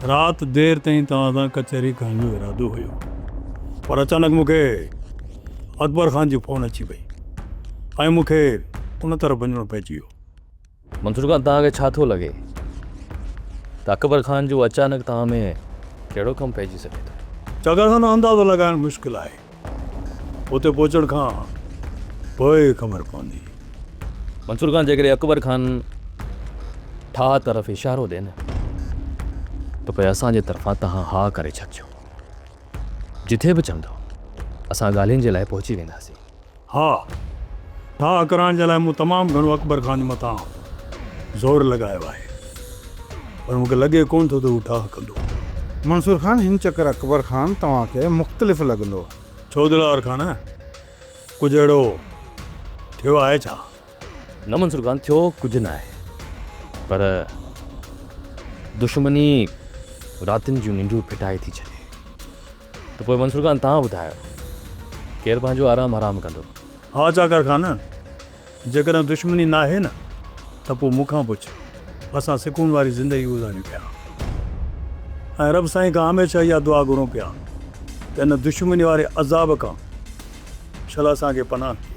رات دير تائين توهان سان ڪچهري ڪرڻ جو ارادو هيو پر اچانڪ مون کي اڪبر خان جي فون اچي وئي ۽ مون کي ان طرف وڃڻو پئجي ويو. منصور خان توهان کي ڇا ٿو لڳي ته اڪبر خان جو اچانڪ توهان ۾ ڪهڙو ڪم پئجي سگهي ٿو؟ چاڪر خان اندازو لڳائڻ مشڪل آهي. اتي پهچڻ کان پوء خبر پوندي. منصور خان جيڪڏهن اڪبر خان ٺاهه طرف اشارو ڏي نه ته پوء اسان جي طرفان توهان ها ڪري ڇڏجو. جٿي به چوندو اسان ڳالهين جي لاء پهچي وينداسين. ها، ٺاهه ڪرائڻ جي لاء مون تمام گهڻو اڪبر خان جي مٿان زور لڳايو آهي پر مون کي لڳي ڪونه ٿو ته هو ٺاهه ڪندو. منصور خان، هن چڪر اڪبر خان توهان کي مختلف لڳندو. ڇو دلاور خان، ڪجهه اهڙو ٿيو آهي ڇا؟ نه منصور خان، ٿيو ڪجهه ناهي پر دشمني راتين جون ننڊون ڦٽائي ٿي ڇڏي. ته پوء منصور خان توهان ٻڌايو ڪير پنهنجو آرام حرام ڪندو؟ ها چاڪر خان، جيڪڏهن دشمني ناهي نه ته پوء مون کان پڇ، اسان سڪون واري زندگي گذاريون پيا ۽ رب سائين کان هميشه اها دعا گهرون پيا ته ان دشمني واري عذاب کان شل اسان کي پناهه ٿئي.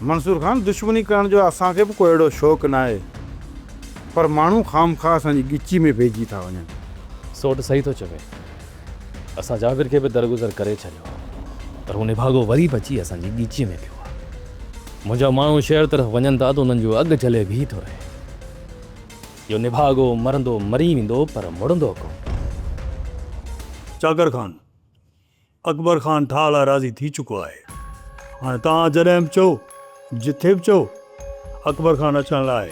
منصور خان، دشمني ڪرڻ جو اسان کي به ڪو اهڙو شوق ناهي پر ماڻهو خامخواه اسان جي ڳچي ۾ پئجي ٿا وڃن. سوٽ صحيح ٿو چوي. اسان جابر کي به درگذر ڪري ڇڏيو پر هو نڀاڳو وري به اچي اسان جي ڳچيء ۾ پيو آهي. منهنجا ماڻهو شهر طرف وڃن ٿا ته انهن جو اڳ جهلي بيهي ٿو رهي. اهو نڀاڳو مرندو مري ويندو پر مڙندو ڪونه. چاڪر خان، اڪبر خان ٺاهه لاء راضي ٿي چڪو آهي. هاڻي توهان جڏهن به چئو، جٿي به چئو، اڪبر خان اچڻ لاء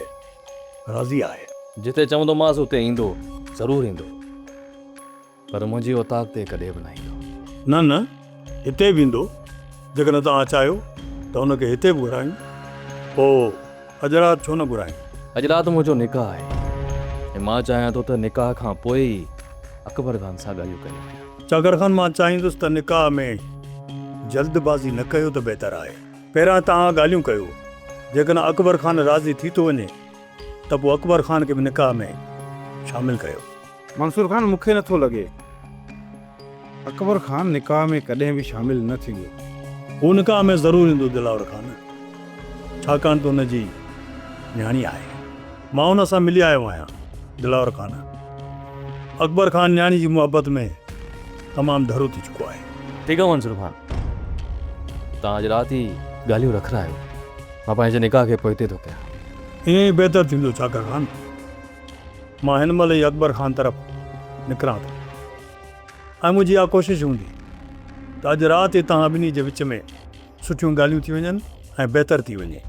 راضي آهي. جتي چوندومانس اتي ايندو، ضرور ايندو. پر منهنجي اوطاق تي ڪڏهن به نه ايندو. نه نه هتي به ايندو، جيڪڏهن توهان چاهيو ته هن کي هتي به گهرايون، پوء اڄ رات ڇو نه گهرايون؟ اڄ رات منهنجو نڪاح آهي ۽ مان چاهيان ٿو ته نڪاح کان پوء ئي اڪبر خان سان ڳالهيون ڪيون وڃن. چاڪر خان مان چاهيندس ته نڪاح ۾ جلد بازي نه ڪيو ته بهتر آهي. پهريان توهان ڳالهيون ڪيو، جيڪڏهن اڪبر خان راضي ٿي ٿو وڃي ته پوء اڪبر خان کي به نڪاح ۾ شامل ڪيو. منصور خان، مون کي نٿو لڳي اڪبر خان نڪاح ۾ ڪڏهن به شامل نه ٿيندو. هو نڪاح ۾ ضرور ايندو دلاور خان، ڇاڪاڻ ته هن جي نياڻي آهي. مان هن سان ملي آيو آهيان دلاور خان. اڪبر خان نياڻي جي محبت ۾ تمام ڍرو ٿي چڪو آهي. ٺيڪ آهي منصور خان، توهان اڄ رات ئي ڳالهيون رکرايو، مان پنهنجي نڪاح کي پوئتي ٿو ڪيان. ائين ئي بهتر ٿيندو چاڪر خان. مان هن مهل ئي اڪبر خان طرف نڪران ٿو ۽ منهنجي اها ڪوشش هوندي ته اڄ رات ئي توهان ٻنهي جي وچ ۾ سٺيون ڳالهيون ٿي وڃن ۽ بهتر ٿي وڃي.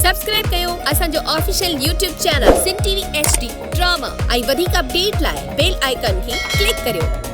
سبسڪرائب ڪيو اسان جو official YouTube channel Sindh T V H D drama ۽ وڌيڪ اپڊيٽ لاء بيل آئيڪان کي ڪلڪ ڪريو.